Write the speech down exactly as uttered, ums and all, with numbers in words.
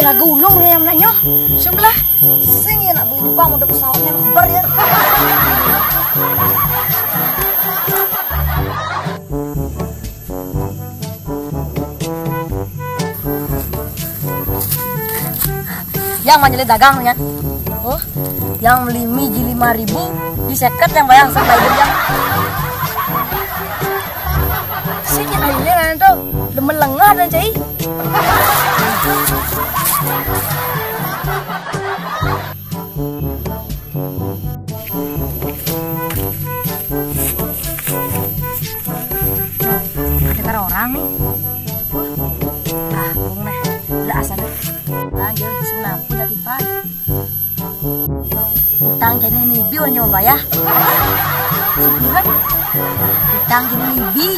Lagu ulung yang nanya. Sebelah. Sing ya nak beli depan mau pesawatnya, lebar ya. Yang manjele dagang ya. Oh, yang beli mie ji lima ribu, di seket yang bayar sama ibu yang. Sing ya akhirnya nanti tuh demen lengah dan cai. Ada karo orang nih. Wah, ah, bung nah. Lah asal. Lanjut, sing nampun lagi, Pak. Utang jadi nibi orang nyoba ya. Utang jadi nibi.